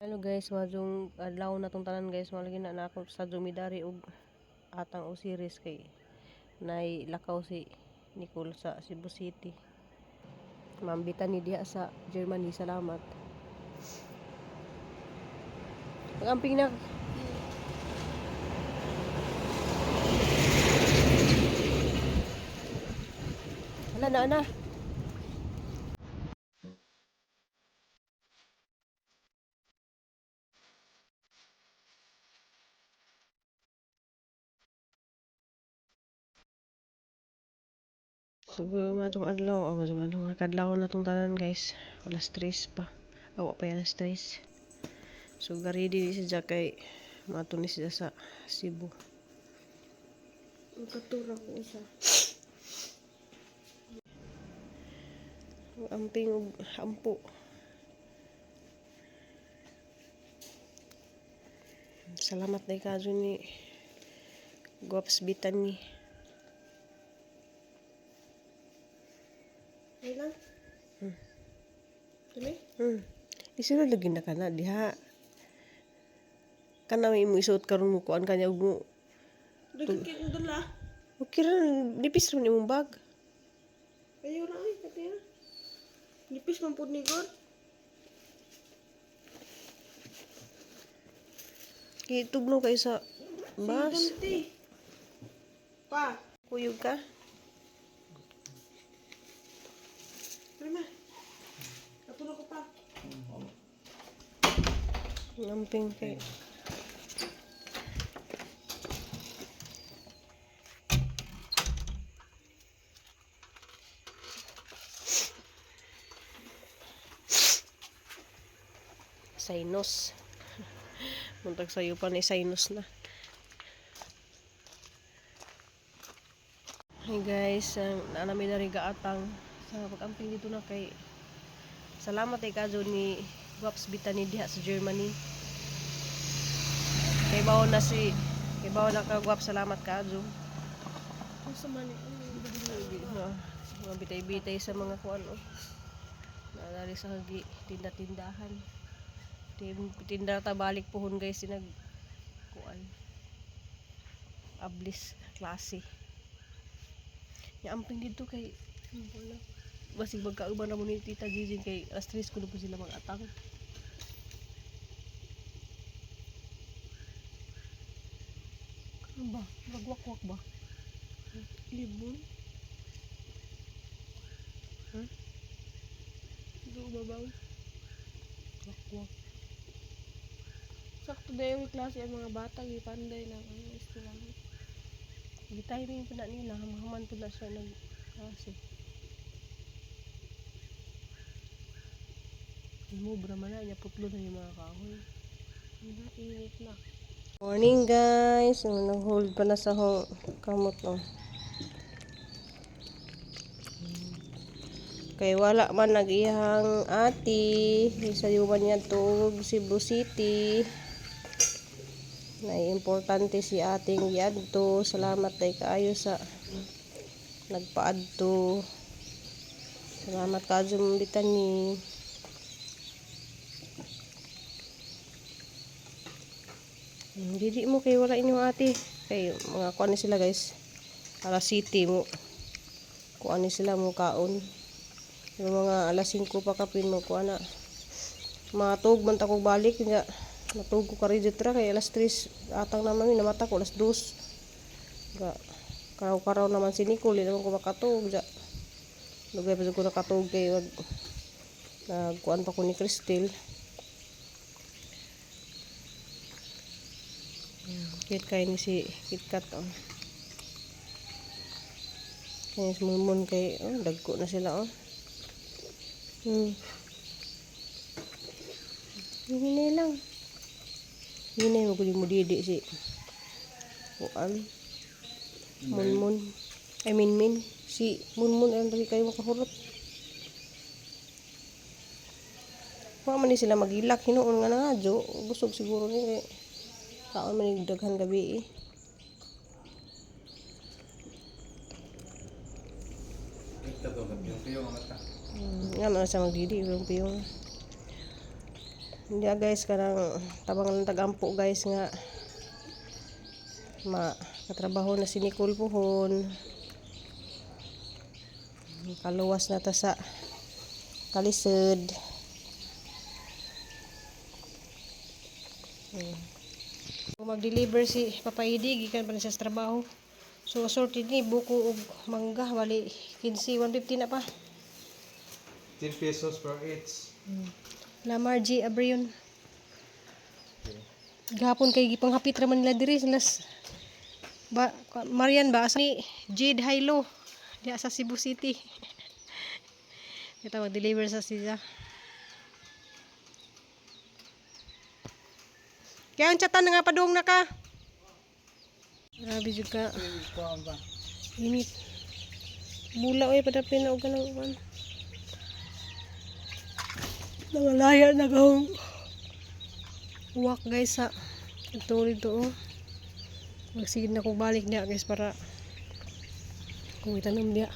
Hello guys, majong adlaw na tong tanan guys, mao lagi na nako sa Jumidari og atang Osiris kay nay lakaw si Nicole sa Cebu City. Mambitan ni diha sa Germany, salamat. Pag-amping na. Hala na na. So, matong adlaw, oh, matong adlaw, kadlaw na tong tanan guys. Wala stress pa. Awa pa yan stress. So, garidi ni si Jack kay mato ni siya sa Cebu. Katura ko isa. Ang amping og ampo. Salamat na ikaso ni Guaps Bitani. Ay lang. Kini? Isunod lagi na kana diha. Kana may imo isuot karon mo kuan kanya og mo. Daghan kay kong dala. Okay ra nipis ra man imong bag. Ayaw na ay, pati na. Nipis man pud ni God. Kay tugnaw kay sa bus. Sige, Pa. Kuyog ka? Prima. Katura ko pa. Ang amping kay. Sinus. Muntag sayo pa ni sinus na. Hey guys, ang naanami na rin gaatang sa pag-amping dito na kay salamat ay kajo ni Guaps Bitani diha sa Germany. Kay bawo na si kay bawo na ka Guaps, salamat kajo. Asa man ni? Ah, mga bitay-bitay sa mga kuan oh. Nadali sa hagi tinda-tindahan. Tinda ta balik pohon guys sinag kuan. Ablis klase. Ya amping dito kay wala. Basig magkauban na mo ni Tita Gigi kay alas 3 ko na po sila mag-atang. Ano ba? Magwakwak ba? Libon. Hmm? Do babaw. Wakwak. Sakto dayo yung klase ang mga bata gipanday lang ang eskwelahan. Gi-timing po na nila, hamahaman po na siya nag klase. Mubra man na, niya putlo na yung mga kahoy. Ano, init na. Morning guys, nag-hold pa na sa hong kamot no. Kay wala man nag-iyang ati, isa man niya tug Cebu City. Nay importante si ating giadto. Salamat day kaayo sa nagpaadto. Salamat kaadto bitan ni. Dili mo kay wala inyong ate. Kay mga kuan ni sila guys. Alas city mo. Kuan ni sila mo kaon. Yung mga alas 5 pa kapin mo kuan na. Matug man ta kog balik nga. Natug ko kari dito ra kay alas 3 atang naman mi namata ko alas 2. Ga karaw-karaw naman si Nicole, di naman ko makatug ja. Lugay pa jud ko nakatug kay wag nagkuan pa ko ni Cristel. Cute kay ni si KitKat oh. Kaya si Munmun kay oh, dagko na sila oh. Hinay lang. Hinay mo gud mo didi si Kuan. Munmun. I mean min si Munmun ang dali kayo makahurot. Wa man ni sila magilak hinuon nga nangadyo, busog siguro ni kay kaon man ni daghan gabi eh. Ito to, piyong-piyong ang mata. Nga man sa magdidi yung piyong. Hindi ah, guys, kanang tabang lang tagampo guys nga ma katrabaho na si Nicole puhon. Kaluwas na ta sa kalisod. Kung mag-deliver si Papa Idi, gikan pa na siya sa trabaho. So, assorted ni buko ug mangga, bali 15, 150 na pa. 10 pesos per each. Lamar G. Abrion. Gahapon kay gipanghapit ra man nila diri sila ba Marian ba asa ni Jade Hilo diha sa Cebu City. Kita mag-deliver sa siya. Kaya ang chatan nga padung na ka. Grabe jud ka. Init. Bula oy padapin na og kanang uwan. Nangalaya na kong walk guys sa ito dito oh. Magsigid na kong balik niya guys para kung itanom niya.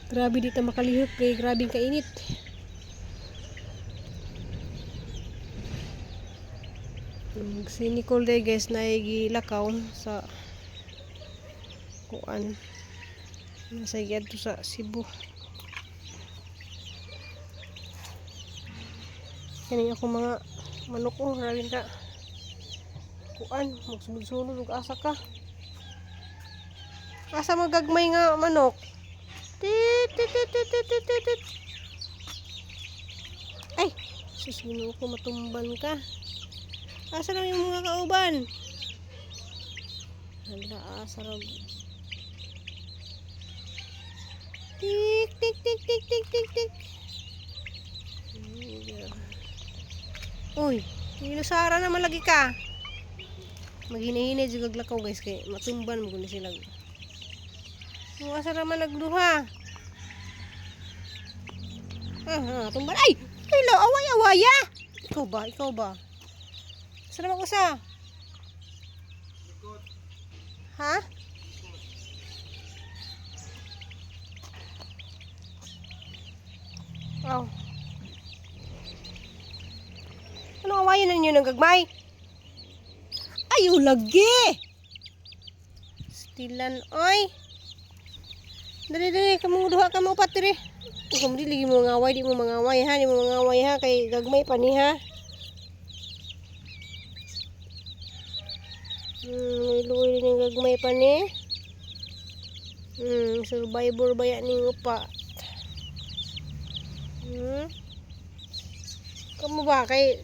Grabe dito makalihok kay grabe kainit. Si Nicole day guys na gilakaw sa kuan. Nasa to sa Cebu. Kani ako mga manok oh, grabe ka. Kuan, magsunod-sunod ug asa ka. Asa magagmay nga manok? Tit tit tit tit tit tit tit, tit. Ay, sus Ginoo ko matumban ka. Asa na yung mga kauban? Hala, asa ra. Tik tik tik tik tik tik tik. Uy, inusara naman lagi ka. Maghinay-hinay jud kag lakaw guys kay matumban mo guni sila. Mo asa ra man nagduha. Ah, ah, tumban. Ay! Hello, away awaya. Ikaw ba? Ikaw ba? Asa naman usa? Ha? Oh. Anong awayan ninyo ng gagmay? Ay, ulagi! Stilan, oy! Dali, dali, kamong duha ka mo upat, dali. Kung dili mo mangaway, di mo mangaway ha, di mo mangaway ha, kay gagmay pa ni ha. Luoy din ang gagmay pa ni. Survivor ba yan ning upat? Kamu ba kay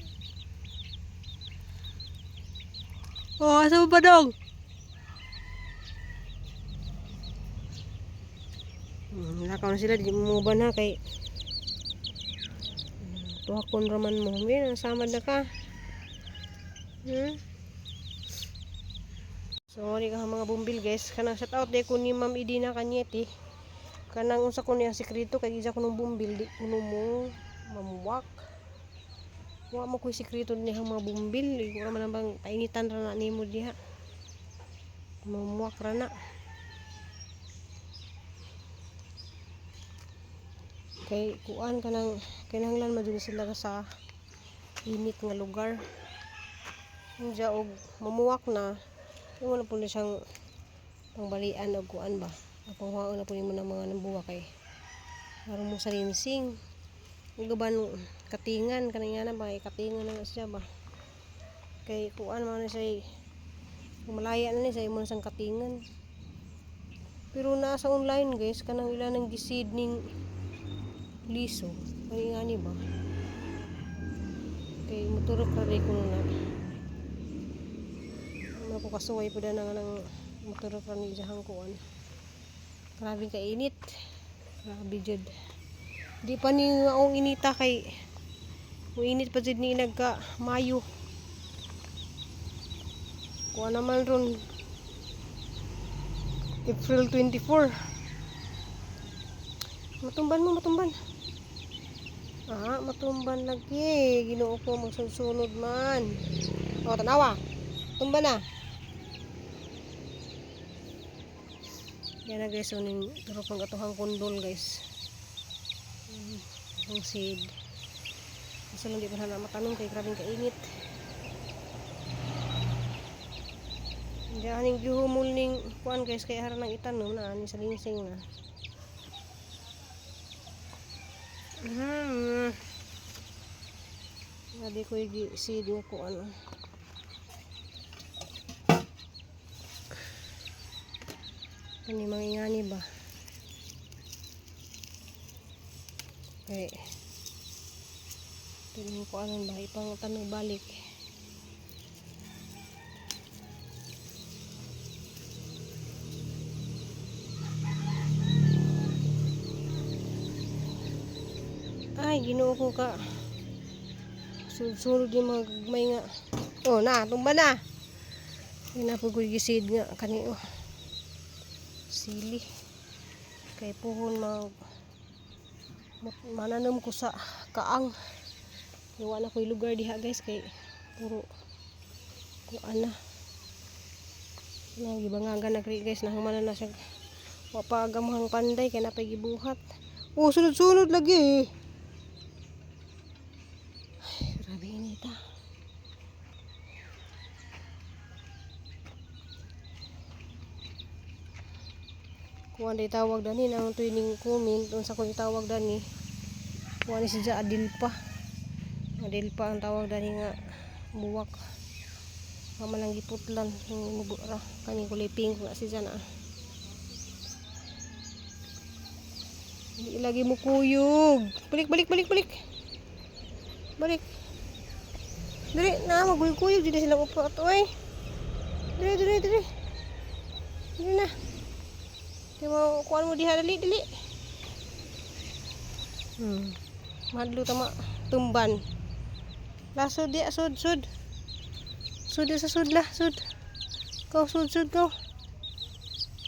Oh, asa mo ba dong? Lakaw na sila, di mo ba na kay tuhakon raman mo. May nasamad na ka. So, ngani ka mga bumbil guys. Kanang shout out day ko ni Ma'am Idina Kanyete. Kanang unsa ko niya sekreto kay isa ko nung bumbil di kuno mo mamuwak. Wa mo ko'y sekreto niya ang mga bumbil. Di ko raman ang bang painitan ra na nimo diha. Mamuwak ra na. Kay kuan kanang kinahanglan man jud sila sa init nga lugar. Unja og mamuwak na imo na pud ni siyang pangbalian og kuan ba. Panghuwaon na pud nimo ng mga nambuwa kay aron mo sa rinsing. Ug gaban katingan kanang yana ba kay katingan na siya ba. Kay kuan man na siya malaya na ni sa imo na siyang katingan. Pero naa sa online guys kanang ila nang giseed ning liso. Kani nga ni ba? Kay moturok ra rin kuno na. Ano ko kasuway pud na nga nang moturok ra ni iyahang kuan. Grabe ka init. Grabe jud. Di pa ni maong inita kay muinit pa jud ni nagka Mayo. Kuan naman ron April 24. Matumban mo, matumban. Ah, matumban lagi. Ginoo ko magsunod man. O, tanawa. Tumban na. Yan na guys, so ning turok ang atuhang kondol guys. Ang seed. Kaso lang di pa na matanong kay grabing kainit. Hindi aning gihumol ning kuan guys, kay haran ng itanom na ani sa lingsing na. Adi ko seed nga kuan. Kani mga ingani ba? Okay. Tingnan ko ano ba, ipang tanong balik. Ay, Ginoo ko ka. Sulod yung mga gagmay nga. Oh, na, tumba na. Hindi na po ko gisid nga kani oh. Sili. Kay puhon mag mananom ko sa kaang. Iwa na ko'y lugar diha guys kay puro kuan na. Nagibangagan na kri guys, nahumanan na siya. Wa pa agamhang panday kay napay gibuhat. Oh, sunod-sunod lagi. Ay, grabe inita. Kuan day tawag dani nang tuining comment unsa ko tawag dani. Kuan ni siya Adilpa. Adilpa ang tawag dani nga buwak. Mama lang giputlan yung mugo ra kani kulay pink na siya na. Hindi lagi mo kuyog. Balik, balik, balik, balik. Balik. Dili na magkuyog dili sila upo ato oy. Dili, dili, dili. Dili na. Di mo kuan mo diha, dali, dali. Madlo tama tumban. Lasod diya, sud, sud. Sud sa sud lah, sud. Kau sud, sud kau.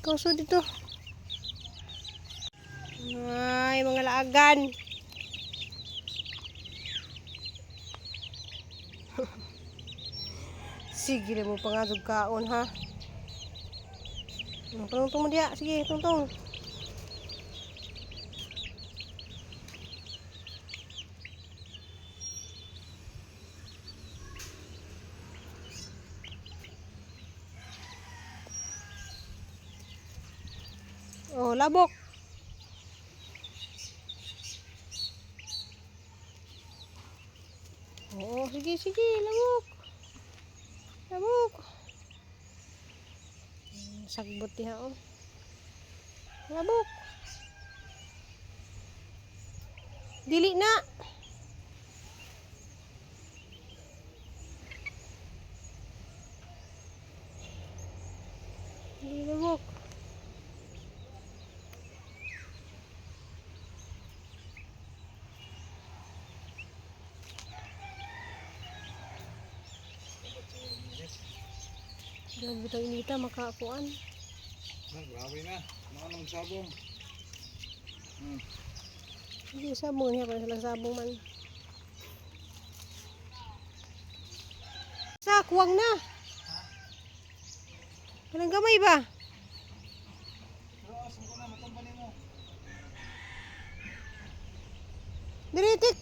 Kau sud dito. Ay, mga laagan. Sige lang mo pangadog kaon ha. Tungtong mo diha. Sige, tungtong. Oh, labok. Oo, sige, sige, labok. Labok. Sagbot diha oh. Labok. Dili na. Dili labok. Grabe itong inita, makakuan. Ah, grabe na. Ano anong sabong? Hindi sabong niya, para silang sabong man. Sa, kuwang na. Kanang gamay ba? Pero asa ko na matumba nimo. Diritik.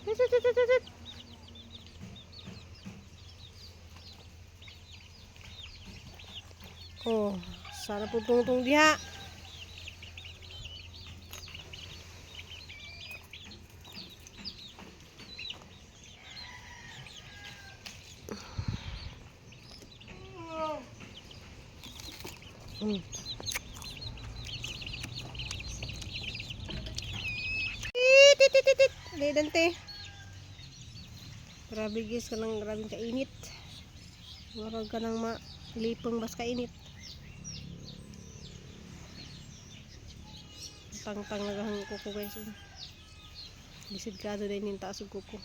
Tit, tit, tit, tit, tit. Oh, sana po tungtong diha. Tit, tit, tit, tit. Dali, Dante. Grabe guys, kanang grabing kainit. Murag ka nang malipong bas kainit. Tangtang nagahang kuko guys. Lisod ka din yung taas og kuko.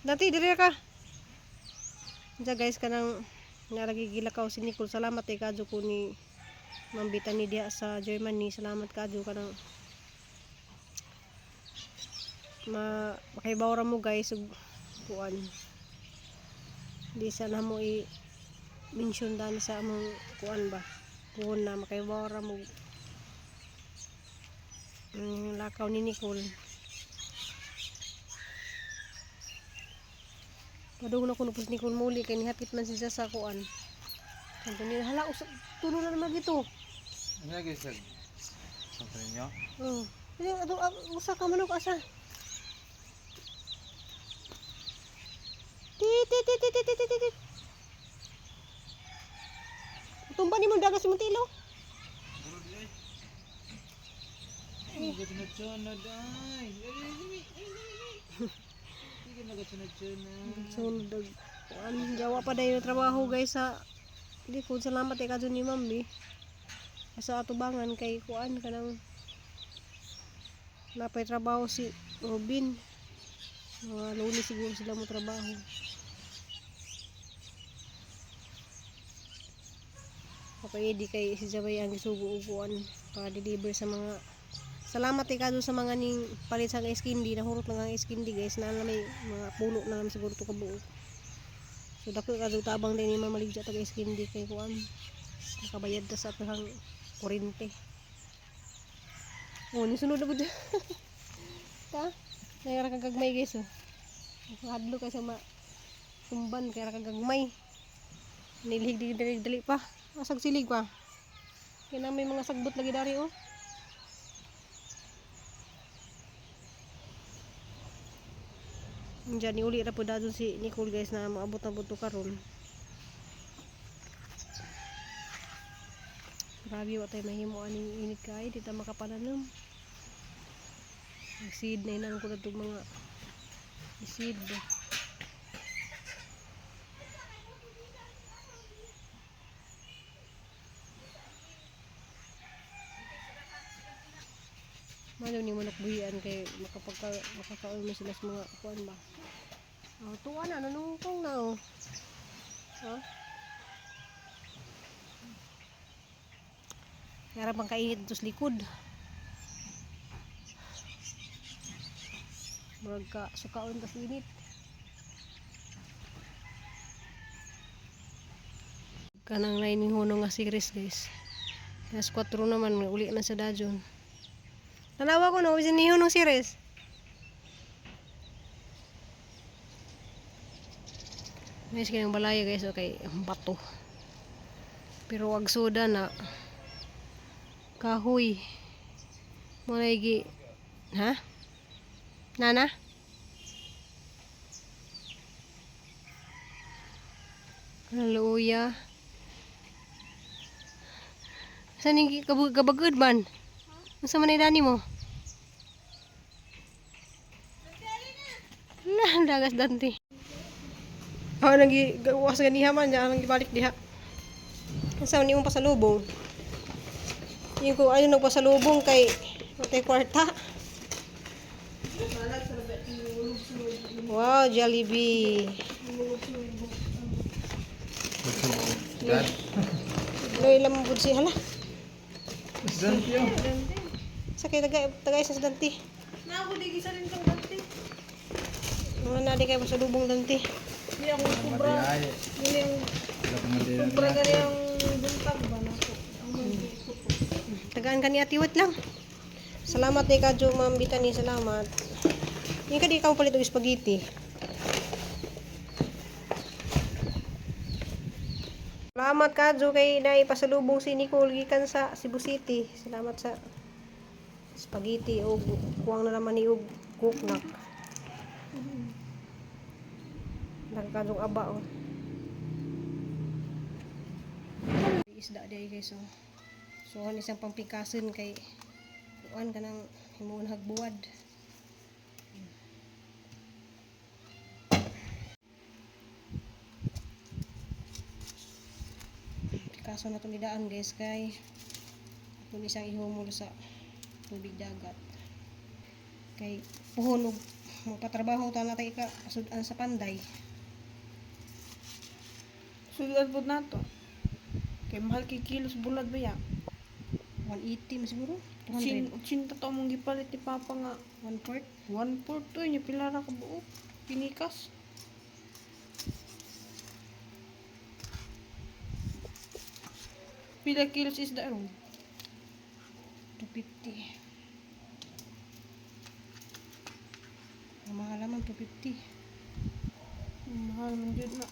Dante, diri ka. Diyan guys, kanang nalagi gilakaw si Nicole. Salamat eh kadyo ko ni Ma'am Bitani diha sa Germany. Salamat kadyo kanang ma makibawra mo guys ug kuan. Di sana mo i mention dani sa among kuan ba. Kuon na makaibawra mo lakaw ni Nicole. Padung na kuno pus Nicole muli kay nihapit man siya sa kuan. Santo ni hala usa tulo na naman gito. Ano guys? Santo ninyo? Oh. Dili ato usa ka manok asa. Ti ti ti ti ti ti ti ti. Tumba ni mo dagas imong tilo. Ay, magasunod-sunod ay. Dali, dali, dali, dali. Sige, magasunod-sunod. Sunod kuan jawa pa dayon trabaho guys sa likod. Salamat kay kadto ni Ma'am bi. Sa atubangan kay kuan kanang napay trabaho si Robin. Mga Lunes siguro sila mo trabaho. Okay, di kay si Jabay ang gisugo-uguan para deliver sa mga. Salamat kay kadto sa mga ning palit sa ice candy, nahurot lang ang ice candy guys, na may mga puno na lang siguro to kabuo. So dako kadto tabang din ni Mama Maligya tag ice candy kay kuan. Nakabayad ta sa atong kurente. Oh, ni sunod na gud. Ta, nayara kang gagmay guys oh. Hadlo kay sa ma tumban kay ra kang gagmay. Nilhig dili dali, dali pa. Asag silig pa. Kaya na may mga sagbot lagi dari oh. Diyan, niuli ra po dadon si Nicole guys na maabot na buto karon. Grabe wa tay mahimo aning init kay di ta makapananom. Nagseed na inang ko na mga seed ba. Mano ni manok buhian kay makapagka makakaon mo sila sa mga kuan ba. Oh, tuwa na nanungkong na oh. Ha? Yara bang kainit dito sa likod. Murag ka sukaon tas init. Kanang lain ni huno nga series guys. Alas 4 naman uli man sa dajon. Tanawa ko no bisan ni hunong series. Guys, kanyang balaya guys, okay, ang bato. Pero wag soda na kahoy. Mo na igi, ha? Nana? Kanang luya. Saan yung kabagod man? Unsa man ay dani mo? Na, dagas dante. Oh, nagi gawas ganiha man diya nang gibalik diha. Unsa man imong pasalubong? Yung ko ayo nagpasalubong kay matay kwarta. Wow, Jollibee. Dan. Loy lamang pud si hala. Dan tiyo. Sa kay taga taga isa sa dante. Na ako di gisa rin tong dante. Mga na di kay pasalubong dante. Hindi ako kubra. Ay, Dili ang wala ko mandira. kubra gani ang buntag ba na ako. Ang mga Tagaan ka ni Ate Wet lang. Salamat ni Kadyo, Ma'am Bitani. Salamat. Yung ka di ka palit og spaghetti. Salamat Kadyo kay naipasalubong si Nicole gikan sa Cebu City. Salamat sa spaghetti og kuwang na naman ni og cooknak. Nagkadong aba oh. Isda di guys oh. So ano isang pampikason kay kuan ka ng himuon hagbuwad. Pikaso na itong daan guys kay itong isang ihumol sa tubig dagat. Kay puhon og magpatrabaho ta na tayo ka sudan sa panday. Sudan po nato. Kay mahal kay kilos bulad ba ya? 180 man siguro. 200. Chin, 80 to mong gipalit ni Papa nga. 1/4. 1/4 to niya pila ra ka buok. Pinikas. Pila kilos isda ron? 250. Ang mahal naman, 250. Mahal man jud na.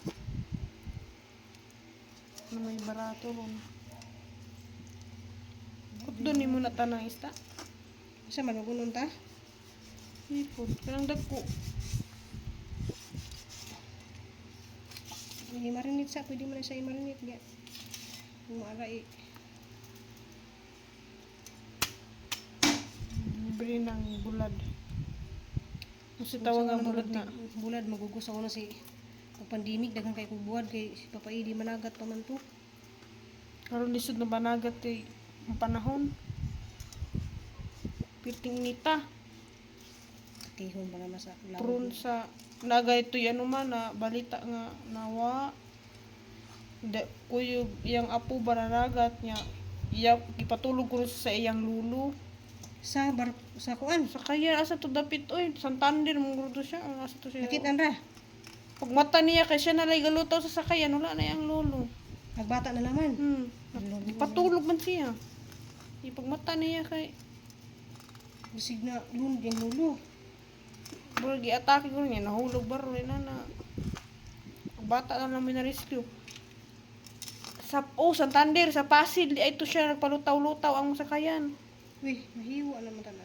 Na may barato ron. Doon ni mo na tanang isda. Asa manugunon ta? Ipod. Kanang dagko. Hindi marinate sa, pwede mo na siya i-marinate niya. Kung maara eh. Libre ng bulad. Kasi tawag ang bulad na. Bulad, magugos ako na si pag pandemic, daghan kay kog buwad kay si Papa Idi managat pa man to. Karon lisod na banagat kay ang panahon. Pirting nita. Tihon pa naman sa lawa. Prone sa nagay ito ano man na balita nga nawa. Da, kuyog iyang apo bararagat niya. Iya ipatulog ko sa iyang lulo. Sa bar sa kuan. Sa kaya asa to dapit oy Santander mong grudo siya ang asa to siya. Nakit ra. Pag mata niya kay siya nalay galutaw sa sakayan wala na iyang lolo. Nagbata na naman. Ipatulog man siya. Ipagmata niya kay Bisig na lun yung lulo. murag giatake ko niya nahulog baro ni nana. Ang bata na namin na rescue. Sa oh Santander sa Pasig di ay to siya nagpalutaw-lutaw ang sakayan. Uy, mahiwa naman tanan.